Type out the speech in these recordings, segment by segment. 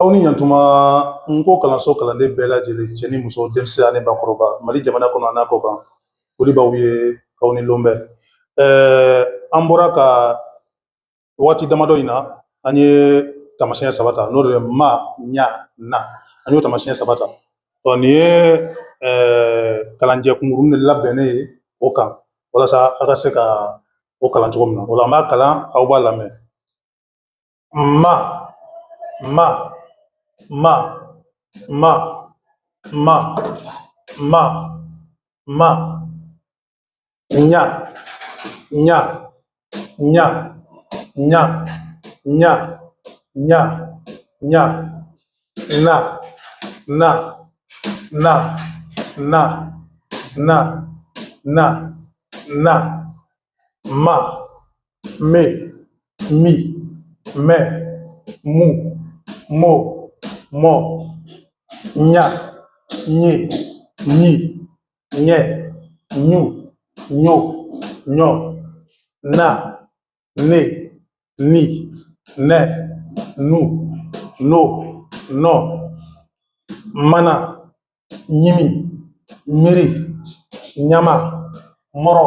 Aw ni ɲantuma. N ko kalanso kalanden bɛɛ lajɛlen, cɛ ni muso, denmisɛn ani bakɔrɔba, Mali jamana kɔnɔ n'a kɔ kan, foli b'aw ye, aw ni lon bɛɛ. An bɔra ka waati damadɔ in na, an ye taamasiyɛn saba ta, n'o de ye ma, ɲa, na. An y'o taamasiyɛn saba ta. Ɔ, nin ye kalanjɛ kunkurunin de labɛnnen ye o kan, walasa a ka se ka o kalan cogo min na. O la, an b'a kalan, aw b'a lamɛn. Ma, ma, ma, ma, ma, ma, ma, ɲa, ɲa, ɲa, ɲa, ɲa, ɲa, ɲa, na, na, na, na, na, na, na, ma, me, mi, mɛ, mu, mo, mɔ, ɲa, ɲe, ɲi, ɲɛ, ɲu, ɲo, ɲɔ, na, ne, ni, nɛ, nu, no, nɔ, mana, ɲimi, miiri, ɲama, mɔrɔ,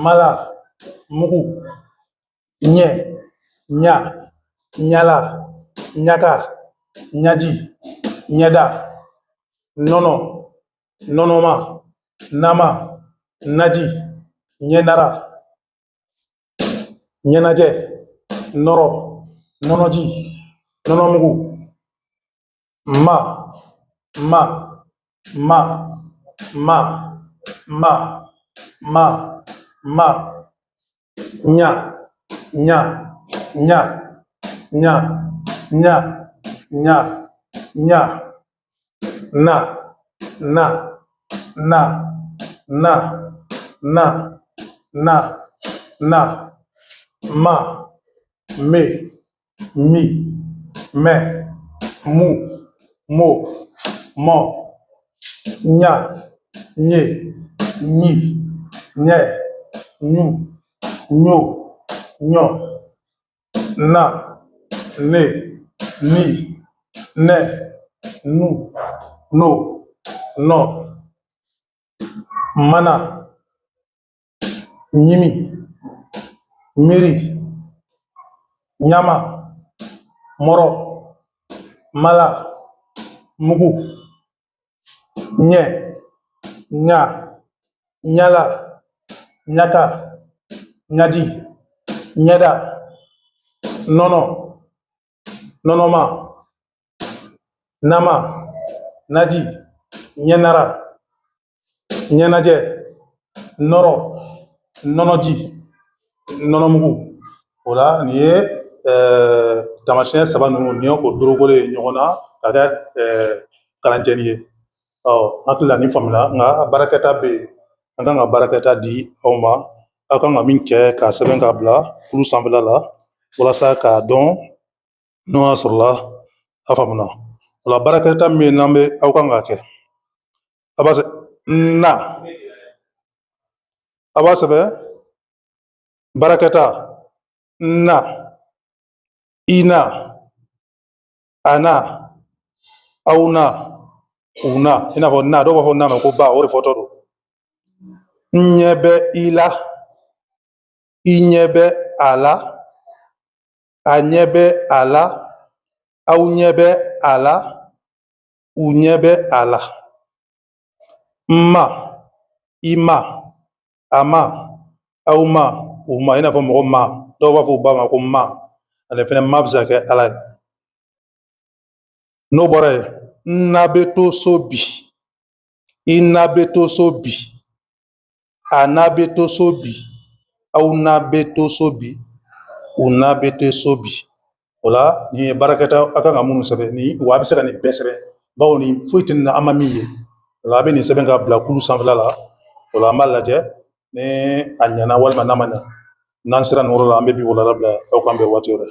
mala, mugu, ɲɛ, ɲa, ɲala, ɲaka, ɲaji, ɲɛda, nɔnɔ, nɔnɔma, nama, naji, ɲɛnara, ɲɛnajɛ, nɔrɔ, nɔnɔji, nɔnɔmugu, ma, ma, ma, ma, ma, ma, ma, ɲa, ɲa, ɲa, ɲa, ɲa, ɲa, ɲa, na, na, na, na, na, na, na, ma, me, mi, mɛ, mu, mo, mɔ, ɲa, ɲe, ɲi, ɲɛ, ɲu, ɲo, ɲɔ, na, ne, ni, nɛ, nu, no, nɔ, mana, ɲimi, miiri, ɲama, mɔrɔ, mala, mugu, ɲɛ, ɲa, ɲala, ɲaka, ɲaji, ɲɛda, nɔnɔ, nɔnɔma, nama, naji, ɲɛnara, ɲɛnajɛ, nɔrɔ, nɔnɔji, nɔnɔmugu. O la, nin ye taamasiyɛn saba ninnu, nin ye o dorogolo ye ɲɔgɔn na ka kɛ kalanjɛni ye. Ɔ, n hakili la nin faamuna, nka baarakɛta bɛ yen. An kan ka baarakɛta di aw ma, aw kan ka min kɛ k'a sɛbɛn k'a bila kulu sanfɛla la, walasa k'a dɔn n'o y'a sɔrɔla a faamuna. O la, baarakɛta min n'an bɛ aw kan k'a kɛ, a b'a sɛbɛn na, a b'a sɛbɛn baarakɛta na, i na, a na, aw na, u na. I n'a fɔ na, dɔw b'a fɔ na ma ko ba, o de fɔtɔ don. N ɲɛ bɛ i la, i ɲɛ bɛ a la, a ɲɛ bɛ a la, aw ɲɛ bɛ a la, u ɲɛ bɛ a la. N ma, i ma, a ma, aw ma, u ma. I n'a fɔ mɔgɔ ma, dɔw b'a fɔ u ba ma ko ma, ani fɛnɛ ma bɛ se ka kɛ Ala ye. N'o bɔra yen, n na bɛ to so bi, i na bɛ to so bi, a na bɛ to so bi, aw na bɛ to so bi, u na bɛ to so bi. O la, nin ye baarakɛta a kan ka minnu sɛbɛn ni wa, a bɛ se ka nin bɛɛ sɛbɛn, bawo nin foyi tɛ nin na an ma min ye. O la, a bɛ nin sɛbɛn ka bila kulu sanfɛla la. O la, an b'a lajɛ ni a ɲɛna walima n'a ma ɲa. N'an sera nin yɔrɔ la, an bɛ bi wala bila. Aw k'an bɛn waati wɛrɛ.